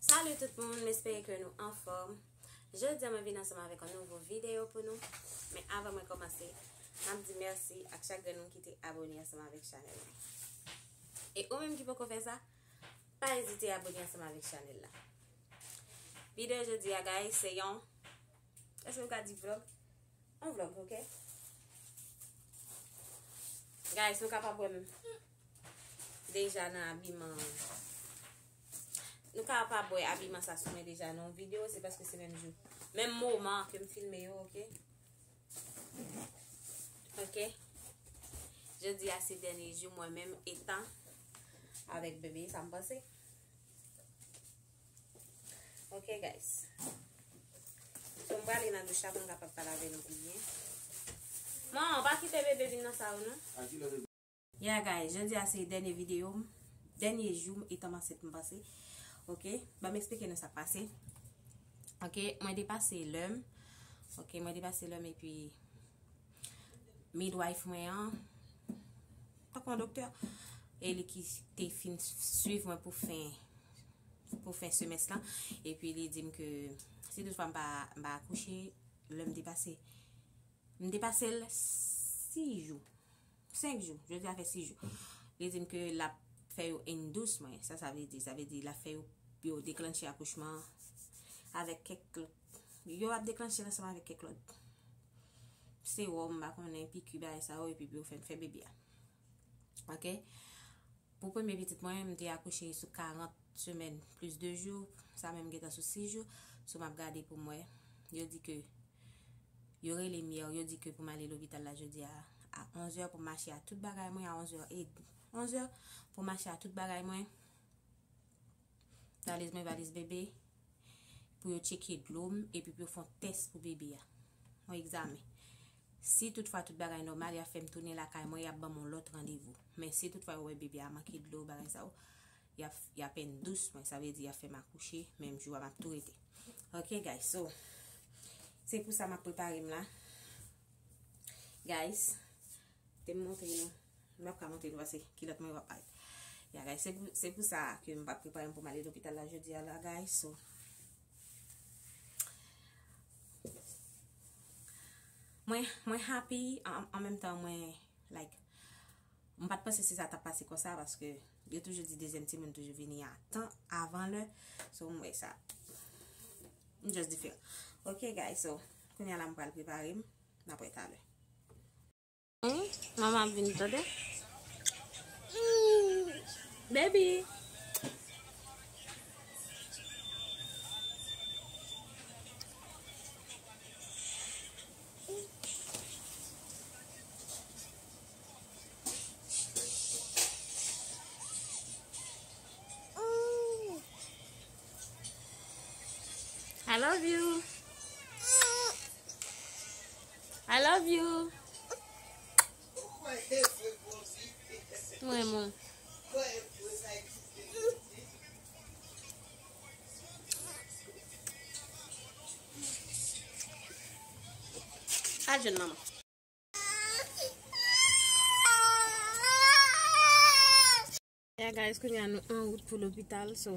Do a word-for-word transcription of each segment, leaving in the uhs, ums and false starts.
Salut tout moun, m espere ke nou anfòm. Jodi a mwen vin ansanm avèk yon nouvo videyo pou nou. Men avan mwen kòmanse, m ap di mèsi ak chak grenn moun ki te abone ansanm avèk chanèl mwen. E ou menm ki poko fè sa, pa ezite abone ansanm avèk chanèl la. Videyo jodi a, guys, se yon, èske nou ka di vlog? Yon vlog, ok? Guys, nou kapab wè m deja nan abiman. Nou kapab wè abiman sa sou mwen deja nan yon videyo, se paske se menm jou, menm moman ke m filme yo, ok? Ok. Jodi a se dènye jou mwen menm etan avèk bebe, sa m panse. Ok, guys. So, m prale nan douch la pou m kapab pale avè nou pi byen. Manman, pa kite bebe vin nan sa yo, non. Yeah, guys, jodi a se dènye videyo m, dènye jou m etan m ansent, m panse. Ok, ban m eksplike nou sa k pase. Ok, mwen depase lè m. Ok, mwen depase lè m epi midwife mwen an, tankou yon doktè, e li ki te fin swiv mwen pou fen, pou fen semès lan. Epi li di m ke si toutfwa m pa, m pa akouche, lè m depase, m depase l sis jou. Senk jou, jodi a fè sis jou. Li di m ke l ap fè yo endous mwen. Sa sa vle di? Sa vle di l ap fè yo, yo deklanche akouchman an avèk kèk lòt. Yo ap deklanche l ansanm avèk kèk lòt sewòm, m pa konnen, piki, bagay sa yo, epi pou yo fè, fè bebe a. Ok? Pou premye pitit mwen, m te akouche sou karant semèn plis de jou. Sa menm gentan sou sis jou. So, m ap gade pou m wè. Yo di ke yo rele m yè, yo di ke pou m ale lopital la jodi a, a onzè, pou m mache a tout bagay mwen a onzè, e onzè, pou m mache a tout bagay mwen, valiz mwen, valiz bebe, pou yo tcheke dlo m, epi pou yo fè yon tès pou bebe a, yon egzamen. Si toutfwa tout bagay nòmal, y ap fè m tounen lakay mwen, y ap ban m yon lòt randevou. Men si toutfwa yo wè bebe a manke dlo, bagay sa yo, y ap, y ap endous mwen, sa vle di y ap fè m akouche menm jou a, m ap tou rete. Ok, guys, so, se pou sa m ap prepare m la. Guys, te m montre nou. M p ap ka montre nou paske kilòt mwen yo ap parèt. Ya, guys, se pou, se pou sa ke m p ap prepare m pou m ale lopital la jodi a la, guys. So, mwen, mwen happy, an, an menm tan, mwen, like, m pa t panse se sa t ap pase konsa, paske yo toujou di dezyèm timoun toujou vini a tan, avan lè. So, m wè sa. M just diferan. Ok, guys, so, kounye a la, m pral prepare m. N ap wè talè. Hmm? Manman ap vin, tande. Hmm. Baby. I love you. I love you. Mwen, mwen. Al jwenn manman. Ya, guys, kounye a nou an wout pou lopital, so,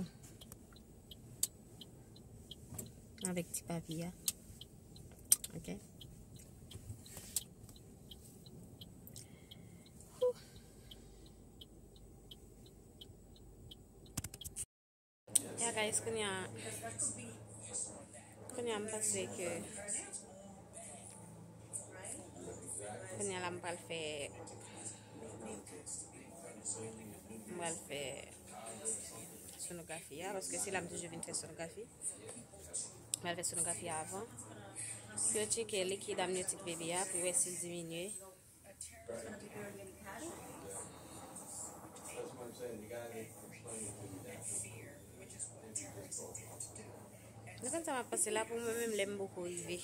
avèk ti papi a. Ok. Whew. Ya, guys, kounye a, kounye a m panse ke, kounye a la m pral fè, m pral fè sonografi a, paske se la m toujou vin fè sonografi. M pral fè sonografi a avan. Pou yo tcheke likid amnyotik bebe a, pou yo wè si l diminye. Nou konn sa m ap panse la, pou mwen menm lè m poko rive.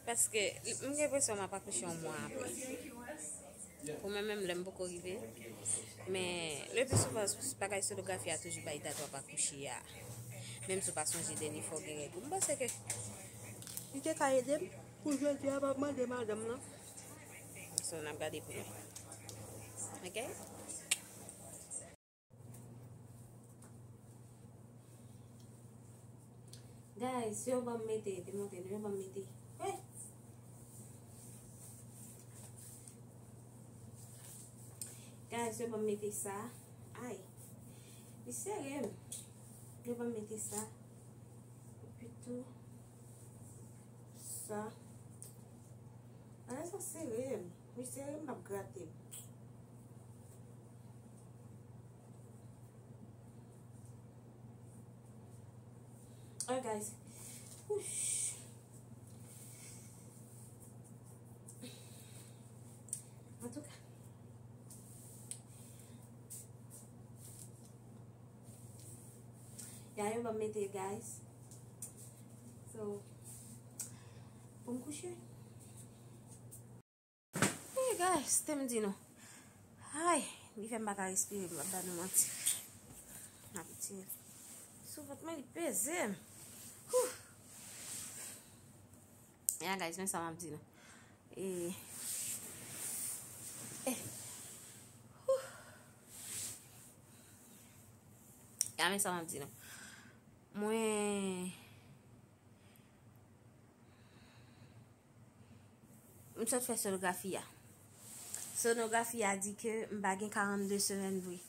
Paske m gen enpresyon m ap akouche yon mwa apre. Pou mwen menm lè m poko rive. Men le pli souvan, bagay sonografi a toujou bay dat w ap akouche a. Menm si w pa sonje dènye fwa w gen règ ou. M panse ke li te ka ede m pou jodi a, m ap mande madanm nan. So, n ap gade pou nou. Ok? Guys, yo ban m mete, te montre nou, yo ban m mete. Hey! Guys, yo ban m mete sa. Ay. Li sere m. Yo ban m mete sa. Epi tou sa. Bagay sa sere m. Li sere m, m ap grate. Oh, guys. Wouch. Antouka. Ya, yo ban m mete, guys. So, pou m kouche. Hey guys, te m di nou. Ay, li fè m pa ka respire, m ap ba nou manti. M ap di, sou vant mwen li peze m. Whew. Ya guys, men sa m ap di nou. E, e, whew. Ya, men sa m ap di nou. Mwen M sot fè sonografi a. Sonografi a di ke m pa gen karannde semèn vre.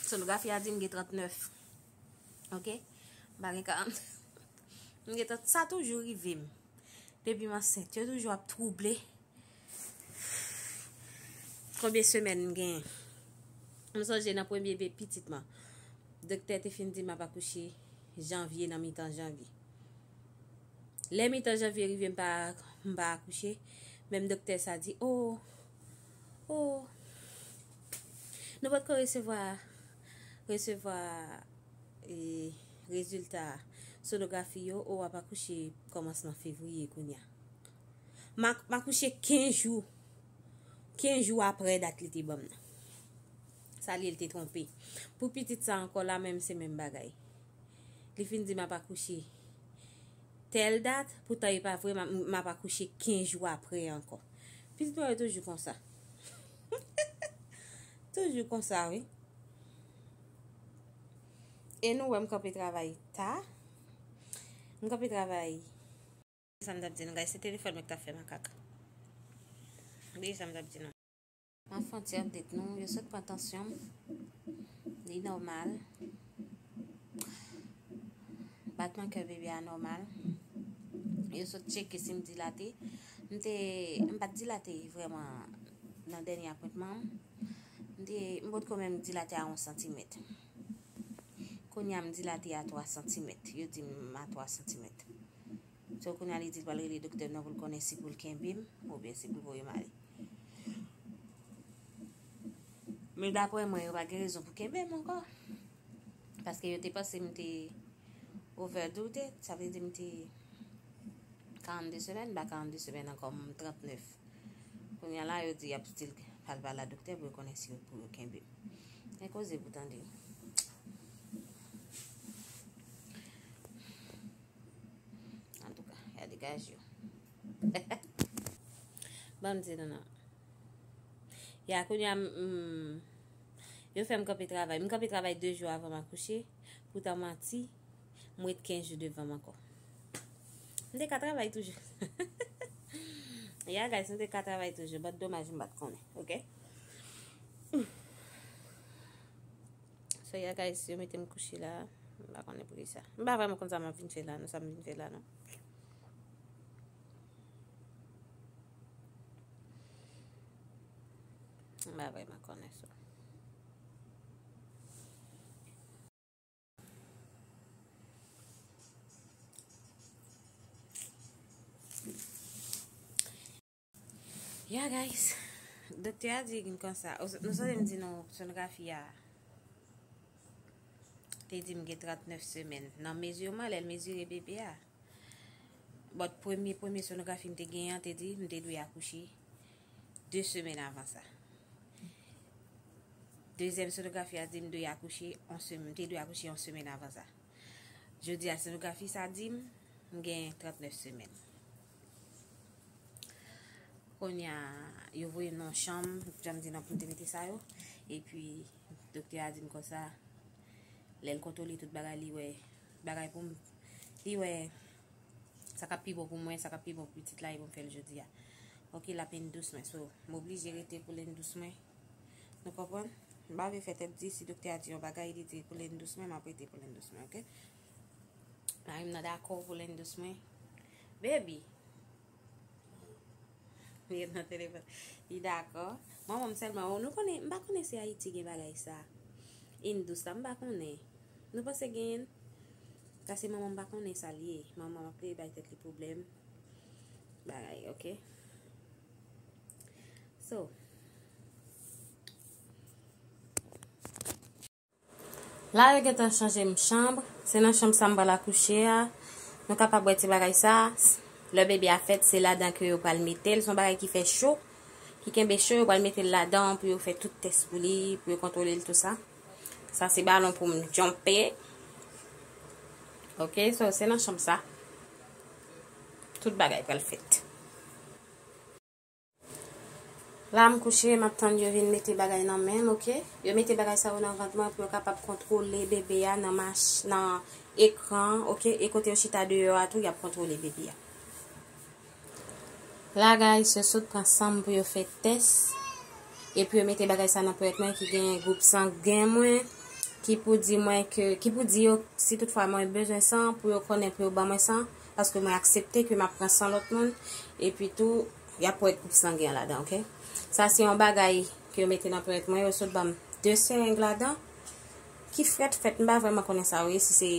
Sonografi a di m gen trannèf. Ok? M pa gen karannde. M gen trant, sa toujou rive m. Depi m ansent, yo toujou ap twouble. Konbyen semèn m genyen? M sonje nan premye be-, pitit mwen, doktè te fin di m ap akouche janvye, nan mitan janvye. Lè mitan janvye rive, m pa, m pa akouche. Menm doktè sa di, "O, o, nou potko resevwa, resevwa, e, rezilta sonografi yo, o, w ap akouche kòmansman fevriye kounye a." M a-, m akouche kenz jou. Kenz jou apre dat li te ban m nan. Sa li ye, li te twonpe. Pou pitit sa ankò, la menm, se menm bagay. Li fin di m ap akouche tèl dat, poutan e pa vre, m a-, m ap akouche kenz jou apre ankò. Pitit mwen yo toujou konsa. Toujou konsa, wi. E nou wè m kanpe travay ta. M kanpe travay. Sa m t ap di nou, guys, se telefòn mwen k t ap fè makak. Bliye sa m t ap di nou. M ap fè yon ti update nou. Yo sot pran tansyon m. Li nòmal. Batman kè bebe a nòmal. Yo sot tcheke si m dilate. M te, m pa t dilate vrèman nan dènye apwentman m. M te, m potko menm dilate a yon santimèt. Kounye a m dilate a twa santimèt. Yo di m a twa santimèt. So, kounye a li di l pral rele doktè m nan pou l konnen si pou l kenbe m oubyen si pou l voye m ale. Men daprè mwen, yo pa gen rezon pou kenbe m ankò. Paske yo te panse m te overdo it, sa vle di m te karannde semèn, m pa karannde semèn ankò, m trannèf. Kounye a la, yo di y ap still pral pale a doktè pou yo konnen si yo pou yo kenbe m. Men koze pou tande. Antouka, y a degaje yo. Ban m di nou non. Ya, kounye a, m, m, yo fè m kanpe travay. M kanpe travay de jou avan m akouche. Poutan manti, m ret kenz jou devan m ankò. M te ka travay toujou. Ya, guys, m te ka travay toujou. But domaj, m pa t konnen, ok? So, ya, guys, yo mete m kouche la. M pa konnen poukisa. M pa vrèman konn sa m ap vin fè la, non, sa m vin fè la, non. M pa vrèman konnen sa. Ya, guys. Doktè a di m konsa. O, nou sonje m di nou sonografi a te di m gen trannèf semèn. Nan mezi mwen, lè l mezire bebe a. But premye, premye sonografi m te genyen an te di m te dwe akouche de semèn avan sa. Dezyèm sonografi a di m dwe akouche yon semèn, m te dwe akouche yon semèn avan sa. Jodi a, sonografi sa di m, m gen trannèf semèn. Kounye a, yo voye m nan yon chanm, jan m di nan pou m te mete sa yo. Epi, doktè a di m konsa, Lè l kontwole tout bagay, li wè bagay pou m, li wè sa k ap pi bon pou mwen, sa k ap pi bon pou pitit la, e pou m fè l jodi a. Ok, l ap in dous mwen. So, m oblije rete pou l in dous mwen. Nou konprann? M pa vle fè tèt di, si doktè a di yon bagay, li di pou l in dous mwen, m ap rete pou l in dous mwen, ok? Mari m nan dakò pou l in dous mwen. Baby, li nan telefòn. Li dakò. Manman m sèlman, nou konnen, m pa konnen si Ayiti gen bagay sa. In dous la, m pa konnen. Nou panse genyen? Sa se manman m pa konnen sa l ye. Manman m ap plede bay tèt li pwoblèm. Bagay, ok? So, la, yo gentan chanje m chanm. Se nan chanm sa m pral akouche a. Nou kapab wè ti bagay sa. Lè bebe a fèt, se ladan ke yo pral mete l. Se yon bagay ki fè cho, ki kenbe cho. Yo pral mete l ladan pou yo fè tout tès pou li, pou yo kontwole l, tou sa. Sa se balon pou m jump. Ok, so se nan chanm sa tout bagay pral fèt. La m kouche, m ap tann yo vin mete bagay nan men m, ok? Yo mete bagay sa yo nan vant mwen pou yo kapab kontwole bebe a nan mach-, nan ekran, ok? E kote yo chita deyò a tou, y ap kontwole bebe a. La, guys, yo sot pran san m pou yo fè tès. Epi yo mete bagay sa nan ponyèt mwen ki gen gwoup sangen mwen, ki pou di mwen ke, ki pou di yo si toutfwa mwen bezwen san, pou yo konnen pou yo ban mwen san, paske mwen aksepte ke m ap pran san lòt moun. Epi tou, y ap wè gwoup sangen an ladan, ok? Sa se yon bagay ke yo mete nan ponyèt mwen, yo sot ban m de sereng ladan. Ki frèt fèt, m pa vrèman konnen sa yo ye, si se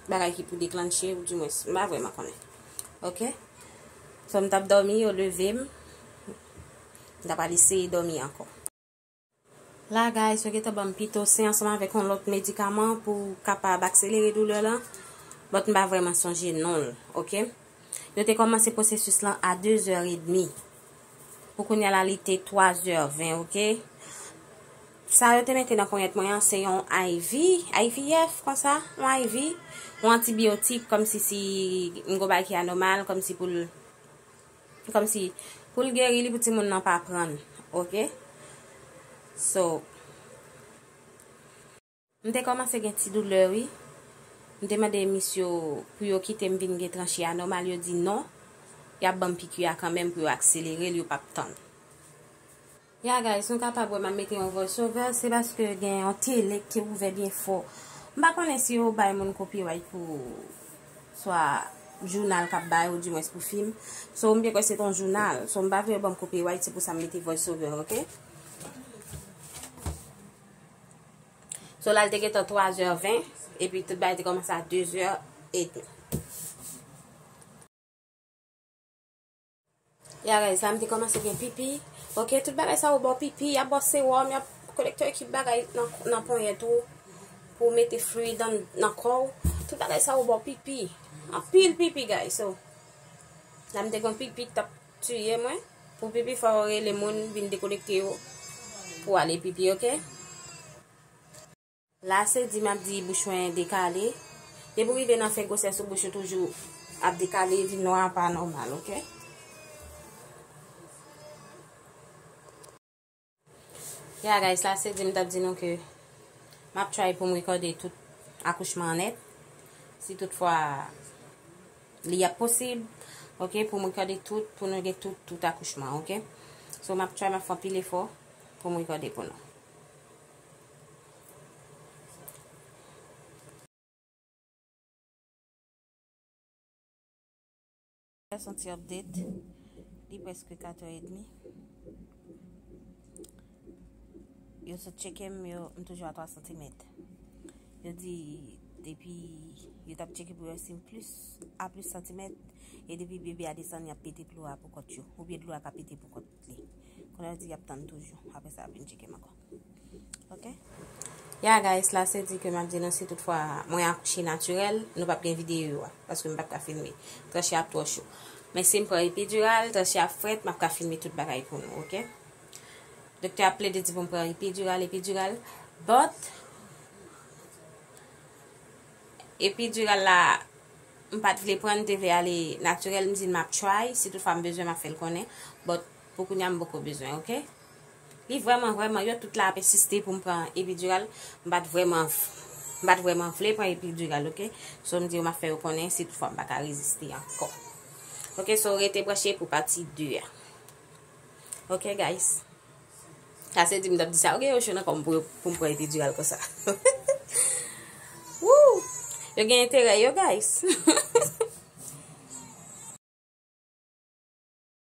bagay ki pou deklanche, ou dimwens, m pa vrèman konnen. Ok? So, m t ap dòmi, yo leve m, m t ap al eseye dòmi ankò. La, guys, yo gentan ban m pitocin ansanm avèk yon lòt medikaman pou kapab akselere doulè lan. But m pa vrèman sonje non l, ok? Yo te kòmanse pwosesis lan a de zè edmi. Pou kounye a la, li te twa zè ven, ok? Sa yo te mete nan ponyèt mwen an, se yon I V, I V F konsa, yon I V, yon antibiyotik, kòmsi si m gon bagay ki anòmal, kòmsi pou l, kòmsi pou l geri li, pou timoun nan pa pran l, ok? So, m te kòmanse gen ti doulè, wi. M te mande mis yo pou yo kite m vin gen tranche anòmal, yo di non. Y ap ban m piki a kanmenm pou yo akselere l, yo p ap tann. Ya, guys, nou kapab wè m ap mete yon voice over, se paske gen yon tele ki ouvè byen fò. M pa konnen si yo bay moun copyright pou swa jounal k ap bay, ou dimwens pou fim. So, m byen kwè se t on jounal. So, m pa vle yo ban m copyright, se pou sa m mete voice over, ok? So, la, l te gentan twa zè ven, epi tout bagay te kòmanse a de zè edmi. Ya, guys, la, m te kòmanse gen pipi. Ok, tout bagay sa yo ba w pipi, y ap ba w sewòm, y ap kolekte ekip bagay nan, nan ponyèt ou, pou w mete fluid nan, nan kò w. Tout bagay sa yo ba w pipi. Anpil pipi, guys. So, la, m te gen pipi k t ap tiye mwen. Pou pipi, fò yo rele moun vin dekonekte yo pou ale pipi, ok? La, se di m ap di bouch mwen dekale. Depi w rive nan fen gwosès ou, bouch ou toujou ap dekale, vin nwa, pa nòmal, ok? Ya, guys, la, se di m t ap di nou ke m ap try pou m rekòde tout akouchman an nèt. Si toutfwa li ap posib, ok, pou m rekòde tout, pou nou gen tout, tout akouchman, ok? So, m ap try, m ap fè anpil efò pou m rekòde pou nou. Fè yon ti update. Li prèske katè edmi. Yo sot tcheke m, yo, m toujou a twa santimèt. Yo di, depi yo t ap tcheke pou yo wè si m plis, a plis santimèt, e depi bebe a desann, y ap pete dlo a pou kont yo, oubyen dlo a ka pete pou kont li. Kounye a yo di y ap tann toujou. Apre sa, y ap vin tcheke m ankò. Ok? Ya, guys, la se di ke m ap di nou, si toutfwa mwen akouche natirèl, nou p ap gen videyo a, paske m p ap ka filme. Tranche a ap twò cho. Men si m pran epidiral, tranche a ap frèt, m ap ka filme tout bagay pou nou, ok? Doktè a ap plede di pou m pran epidiral, epidiral. But, epidiral la, m pa t vle pran, m te vle ale natirèl, m di l m ap try, si toutfwa m bezwen, m ap fè l konnen. But, pou kounye a, m poko bezwen, ok? Li vrèman, vrèman, yo tout la ap ensiste pou m pran epidiral, m pa t vrèman v-, M pa t vrèman vle pran epidural, ok? So, m di yo m ap fè yo konnen si toutfwa m pa ka reziste ankò. Ok, so rete branche pou pati de a. Ok, guys. Sa se di m t ap di sa, ok, yo cho nan kò m pou, pou m pran epidural konsa. Woo! Yo gen enterè yo, guys.